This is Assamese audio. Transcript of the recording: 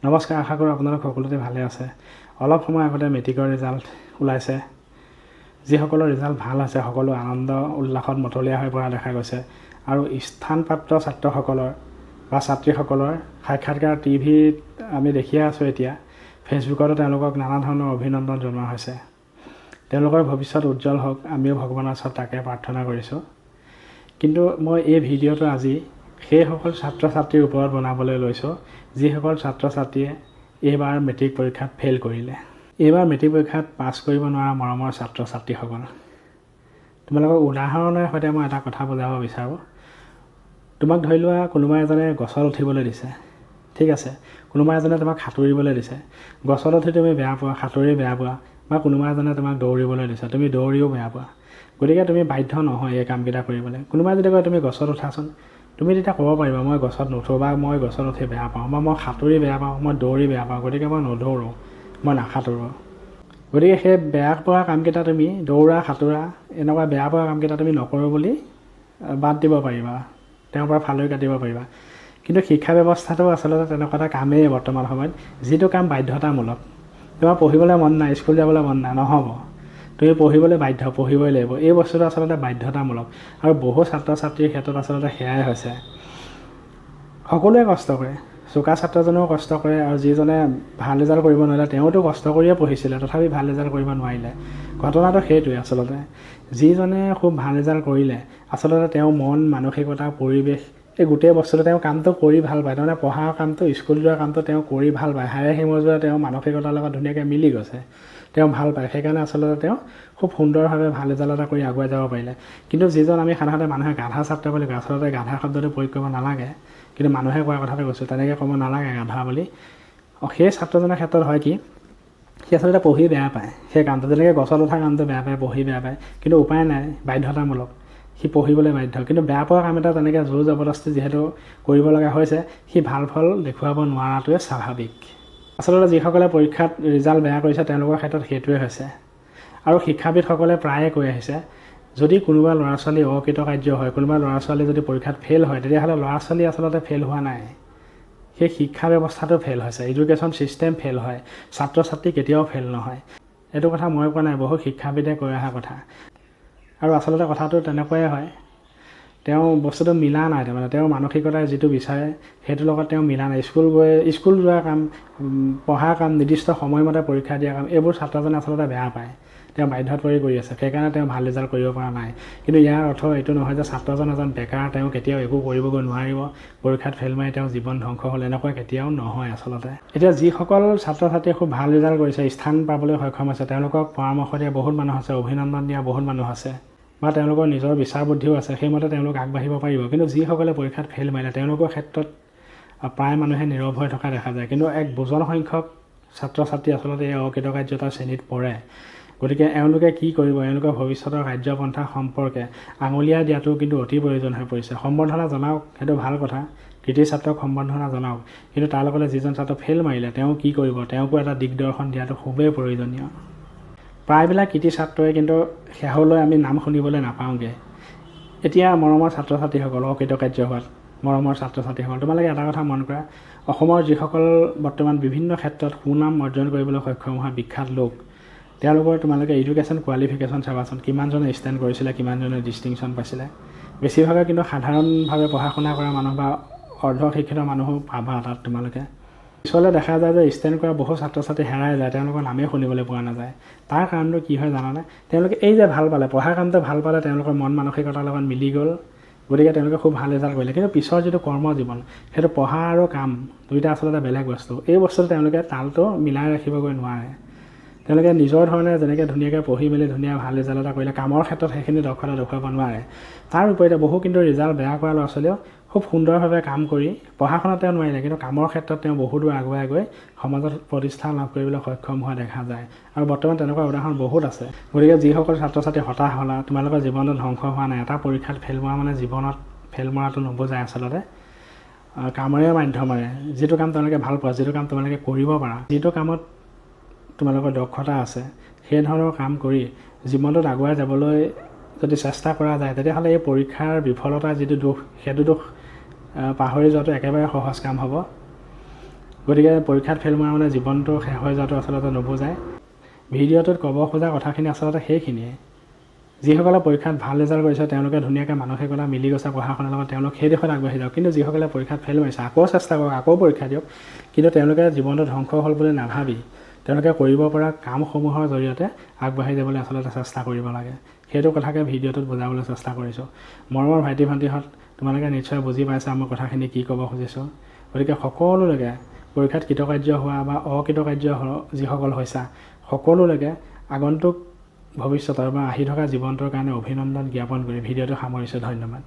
নমস্কাৰ, আশা কৰোঁ আপোনালোক সকলোতে ভালে আছে। অলপ সময় আগতে মেট্ৰিকৰ ৰিজাল্ট ওলাইছে। যিসকলৰ ৰিজাল্ট ভাল হৈছে, সকলো আনন্দ উল্লাসত মতলীয়া হৈ পৰা দেখা গৈছে আৰু স্থানপ্ৰাপ্ত ছাত্ৰসকলৰ বা ছাত্ৰীসকলৰ সাক্ষাৎকাৰ টিভিত আমি দেখিয়ে আছোঁ। এতিয়া ফেচবুকতো তেওঁলোকক নানা ধৰণৰ অভিনন্দন জনোৱা হৈছে। তেওঁলোকৰ ভৱিষ্যত উজ্জ্বল হওক, আমিও ভগৱানৰ ওচৰত তাকে প্ৰাৰ্থনা কৰিছোঁ। কিন্তু মই এই ভিডিঅ'টো আজি সেইসকল ছাত্ৰ ছাত্ৰীৰ ওপৰত বনাবলৈ লৈছোঁ, যিসকল ছাত্ৰ ছাত্ৰীয়ে এইবাৰ মেট্ৰিক পৰীক্ষাত ফেইল কৰিলে। এইবাৰ মেট্ৰিক পৰীক্ষাত পাছ কৰিব নোৱাৰা মৰমৰ ছাত্ৰ ছাত্ৰীসকল, তোমালোকক উদাহৰণেৰে সৈতে মই এটা কথা বুজাব বিচাৰোঁ। তোমাক ধৰি লোৱা কোনোবা এজনে গছত উঠিবলৈ দিছে, ঠিক আছে? কোনোবা এজনে তোমাক সাঁতুৰিবলৈ দিছে। গছত উঠি তুমি বেয়া পোৱা, সাঁতুৰি বেয়া পোৱা বা কোনোবা এজনে তোমাক দৌৰিবলৈ দিছে, তুমি দৌৰিও বেয়া পোৱা। গতিকে তুমি বাধ্য নহয় এই কামকেইটা কৰিবলৈ। কোনোবাই যদি কয়, তুমি গছত উঠাচোন, তুমি তেতিয়া ক'ব পাৰিবা, মই গছত নুঠোঁ বা মই গছত উঠি বেয়া পাওঁ বা মই সাঁতুৰি বেয়া পাওঁ, মই দৌৰি বেয়া পাওঁ, গতিকে মই নদৌৰোঁ, মই নাসাঁতোৰোঁ। গতিকে সেই বেয়া পোৱা কামকেইটা তুমি, দৌৰা, সাঁতোৰা, এনেকুৱা বেয়া পোৱা কামকেইটা তুমি নকৰোঁ বুলি বাদ দিব পাৰিবা, তেওঁৰ পৰা ফালৰি কাটিব পাৰিবা। কিন্তু শিক্ষা ব্যৱস্থাটো আচলতে তেনেকুৱা এটা কামেই বৰ্তমান সময়ত, যিটো কাম বাধ্যতামূলক। তোমাৰ পঢ়িবলৈ মন নাই, স্কুল যাবলৈ মন নাই, নহ'ব, তুমি পঢ়িবলৈ বাধ্য, পঢ়িবই লাগিব। এই বস্তুটো আচলতে বাধ্যতামূলক আৰু বহু ছাত্ৰ ছাত্ৰীৰ ক্ষেত্ৰত আচলতে সেয়াই হৈছে। সকলোৱে কষ্ট কৰে। চোকা ছাত্ৰজনেও কষ্ট কৰে আৰু যিজনে ভাল ৰিজাল্ট কৰিব নোৱাৰিলে, তেওঁতো কষ্ট কৰিয়ে পঢ়িছিলে, তথাপি ভাল ৰিজাল্ট কৰিব নোৱাৰিলে। ঘটনাটো সেইটোৱে। আচলতে যিজনে খুব ভাল ৰিজাল্ট কৰিলে, আচলতে তেওঁৰ মন মানসিকতা, পৰিৱেশ, এই গোটেই বস্তুটো, তেওঁ কামটো কৰি ভাল পায়। তাৰমানে পঢ়াৰ কামটো, স্কুল যোৱা কামটো তেওঁ কৰি ভাল পায়। হাড়ে হিমজুৱে তেওঁৰ মানসিকতাৰ লগত ধুনীয়াকৈ মিলি গৈছে, তেওঁ ভাল পায়। সেইকাৰণে আচলতে তেওঁ খুব সুন্দৰভাৱে ভাল ৰিজাল্ট এটা কৰি আগুৱাই যাব পাৰিলে। কিন্তু যিজন আমি সাধাৰণতে মানুহে গাধা ছাত্ৰ বুলি কয়, আচলতে গাধা শব্দটো প্ৰয়োগ কৰিব নালাগে, কিন্তু মানুহে কোৱা কথাটো কৈছোঁ, তেনেকৈ ক'ব নালাগে গাধা বুলি। সেই ছাত্ৰজনৰ ক্ষেত্ৰত হয় কি, সি আচলতে পঢ়ি বেয়া পায় সেই কামটো, যেনেকৈ গছত উঠা কামটো বেয়া পায়, পঢ়ি বেয়া পায়, কিন্তু উপায় নাই, বাধ্যতামূলক, সি পঢ়িবলৈ বাধ্য। কিন্তু বেয়া পোৱা কাম এটা তেনেকৈ জোৰ জবৰদস্তি যিহেতু কৰিব লগা হৈছে, সি ভাল ফল দেখুৱাব নোৱাৰাটোৱে স্বাভাৱিক। আচলতে যিসকলে পৰীক্ষাত ৰিজাল্ট বেয়া কৰিছে, তেওঁলোকৰ ক্ষেত্ৰত সেইটোৱে হৈছে। আৰু শিক্ষাবিদসকলে প্ৰায়ে কৈ আহিছে, যদি কোনোবা ল'ৰা ছোৱালী অকৃতকাৰ্য হয়, কোনোবা ল'ৰা ছোৱালী যদি পৰীক্ষাত ফেইল হয়, তেতিয়াহ'লে ল'ৰা ছোৱালী আচলতে ফেইল হোৱা নাই, সেই শিক্ষা ব্যৱস্থাটো ফেইল হৈছে, এডুকেশ্যন ছিষ্টেম ফেইল হয়, ছাত্ৰ ছাত্ৰী কেতিয়াও ফেইল নহয়। এইটো কথা মই কোৱা নাই, বহু শিক্ষাবিদে কৈ অহা কথা। আৰু আচলতে কথাটো তেনেকুৱাই হয়। তেওঁ বস্তুটো মিলা নাই, তাৰমানে তেওঁৰ মানসিকতাই যিটো বিচাৰে, সেইটোৰ লগত তেওঁ মিলা নাই। স্কুল গৈ, স্কুল যোৱা কাম, পঢ়া কাম, নিৰ্দিষ্ট সময়মতে পৰীক্ষা দিয়া কাম, এইবোৰ ছাত্ৰজনে আচলতে বেয়া পায়। তেওঁ বাধ্যত পৰি কৰি আছে, সেইকাৰণে তেওঁ ভাল ৰিজাল্ট কৰিব পৰা নাই। কিন্তু ইয়াৰ অৰ্থ এইটো নহয় যে ছাত্ৰজন এজন বেকাৰ, তেওঁ কেতিয়াও একো কৰিবগৈ নোৱাৰিব, পৰীক্ষাত ফেইল মাৰি তেওঁ জীৱন ধ্বংস হ'ল, এনেকুৱা কেতিয়াও নহয় আচলতে। এতিয়া যিসকল ছাত্ৰ ছাত্ৰীয়ে খুব ভাল ৰিজাল্ট কৰিছে, স্থান পাবলৈ সক্ষম হৈছে, তেওঁলোকক পৰামৰ্শ দিয়া বহুত মানুহ আছে, অভিনন্দন দিয়া বহুত মানুহ আছে বা তেওঁলোকৰ নিজৰ বিচাৰ বুদ্ধিও আছে, সেইমতে তেওঁলোক আগবাঢ়িব পাৰিব। কিন্তু যিসকলে পৰীক্ষাত ফেইল মাৰিলে, তেওঁলোকৰ ক্ষেত্ৰত প্ৰায় মানুহে নীৰৱ হৈ থকা দেখা যায়। কিন্তু এক বুজন সংখ্যক ছাত্ৰ ছাত্ৰী আচলতে এই অকৃতকাৰ্যতাৰ শ্ৰেণীত পৰে। গতিকে এওঁলোকে কি কৰিব, এওঁলোকৰ ভৱিষ্যতৰ কাৰ্যপন্থা সম্পৰ্কে আঙুলিয়াই দিয়াটো কিন্তু অতি প্ৰয়োজন হৈ পৰিছে। সম্বৰ্ধনা জনাওক, সেইটো ভাল কথা, কৃতি ছাত্ৰক সম্বৰ্ধনা জনাওক, কিন্তু তাৰ লগতে যিজন ছাত্ৰ ফেইল মাৰিলে, তেওঁ কি কৰিব, তেওঁকো এটা দিগদৰ্শন দিয়াটো খুবেই প্ৰয়োজনীয়। প্ৰায়বিলাক কৃতি ছাত্ৰই কিন্তু শেহলৈ আমি নাম শুনিবলৈ নাপাওঁগৈ। এতিয়া মৰমৰ ছাত্ৰ ছাত্ৰীসকল, অকৃতকাৰ্য হোৱাত মৰমৰ ছাত্ৰ ছাত্ৰীসকল, তোমালোকে এটা কথা মন কৰা। অসমৰ যিসকল বৰ্তমান বিভিন্ন ক্ষেত্ৰত সুনাম অৰ্জন কৰিবলৈ সক্ষম হোৱা বিখ্যাত লোক, তেওঁলোকৰ তোমালোকে এডুকেশ্যন কোৱালিফিকেশ্যন চাবাচোন। কিমানজনে ষ্টেণ্ড কৰিছিলে, কিমানজনে ডিষ্টিংশ্যন পাইছিলে? বেছিভাগে কিন্তু সাধাৰণভাৱে পঢ়া শুনা কৰা মানুহ বা অৰ্ধ শিক্ষিত মানুহো পাবা তাত তোমালোকে। পিছলৈ দেখা যায় যে ষ্টেণ্ড কৰা বহু ছাত্ৰ ছাত্ৰী হেৰাই যায়, তেওঁলোকৰ নামেই শুনিবলৈ পোৱা নাযায়। তাৰ কাৰণটো কি হয় জানানে? তেওঁলোকে এই যে ভাল পালে, পঢ়া কামটো ভাল পালে, তেওঁলোকৰ মন মানসিকতাৰ লগত মিলি গ'ল, গতিকে তেওঁলোকে খুব ভাল ৰিজাল্ট কৰিলে। কিন্তু পিছৰ যিটো কৰ্মজীৱন, সেইটো পঢ়া আৰু কাম দুয়োটা আচলতে বেলেগ বস্তু। এই বস্তুটো তেওঁলোকে তালটো মিলাই ৰাখিবগৈ নোৱাৰে। তেওঁলোকে নিজৰ ধৰণে যেনেকৈ ধুনীয়াকৈ পঢ়ি মেলি ধুনীয়া ভাল ৰিজাল্ট এটা কৰিলে, কামৰ ক্ষেত্ৰত সেইখিনি দক্ষতা দেখুৱাব নোৱাৰে। তাৰ বিপৰীতে বহু কিন্তু ৰিজাল্ট বেয়া কৰা ল'ৰা ছোৱালীয়েও খুব সুন্দৰভাৱে কাম কৰি, পঢ়া শুনাত তেওঁ নোৱাৰিলে, কিন্তু কামৰ ক্ষেত্ৰত তেওঁ বহু দূৰ আগুৱাই গৈ সমাজত প্ৰতিষ্ঠা লাভ কৰিবলৈ সক্ষম হোৱা দেখা যায়। আৰু বৰ্তমান তেনেকুৱা উদাহৰণ বহুত আছে। গতিকে যিসকল ছাত্ৰ ছাত্ৰী হতাশ হ'লা, তোমালোকৰ জীৱনটো ধ্বংস হোৱা নাই। এটা পৰীক্ষাত ফেইল মৰা মানে জীৱনত ফেইল মৰাটো নুবুজায়। আচলতে কামৰে মাধ্যমেৰে, যিটো কাম তোমালোকে ভাল পোৱা, যিটো কাম তোমালোকে কৰিব পাৰা, যিটো কামত তোমালোকৰ দক্ষতা আছে, সেই ধৰণৰ কাম কৰি জীৱনটোত আগুৱাই যাবলৈ যদি চেষ্টা কৰা যায়, তেতিয়াহ'লে এই পৰীক্ষাৰ বিফলতাৰ যিটো দুখ, সেইটো দুখ পাহৰি যোৱাটো একেবাৰে সহজ কাম হ'ব। গতিকে পৰীক্ষাত ফেইল মৰা মানে জীৱনটো শেষ হৈ যোৱাটো আচলতে নুবুজায়। ভিডিঅ'টোত ক'ব খোজা কথাখিনি আচলতে সেইখিনিয়ে। যিসকলে পৰীক্ষাত ভাল ৰিজাল্ট কৰিছে, তেওঁলোকে ধুনীয়াকৈ মানসিকতা মিলি গৈছে পঢ়া শুনাৰ লগত, তেওঁলোক সেই দিশত আগবাঢ়ি যাওক। কিন্তু যিসকলে পৰীক্ষাত ফেইল মাৰিছে, আকৌ চেষ্টা কৰক, আকৌ পৰীক্ষা দিয়ক। কিন্তু তেওঁলোকে জীৱনটো ধ্বংস হ'ল বুলি নাভাবি তেওঁলোকে কৰিব পৰা কামসমূহৰ জৰিয়তে আগবাঢ়ি যাবলৈ আচলতে চেষ্টা কৰিব লাগে। সেইটো কথাকে ভিডিঅ'টোত বুজাবলৈ চেষ্টা কৰিছোঁ। মৰমৰ ভাইটি ভণ্টিহঁত, তোমালোকে নিশ্চয় বুজি পাইছা মই কথাখিনি কি ক'ব খুজিছোঁ। গতিকে সকলোলৈকে, পৰীক্ষাত কৃতকাৰ্য হোৱা বা অকৃতকাৰ্য যিসকল হৈছা, সকলোলৈকে আগন্তুক ভৱিষ্যতৰ বা আহি থকা জীৱনটোৰ কাৰণে অভিনন্দন জ্ঞাপন কৰি ভিডিঅ'টো সামৰিছোঁ। ধন্যবাদ।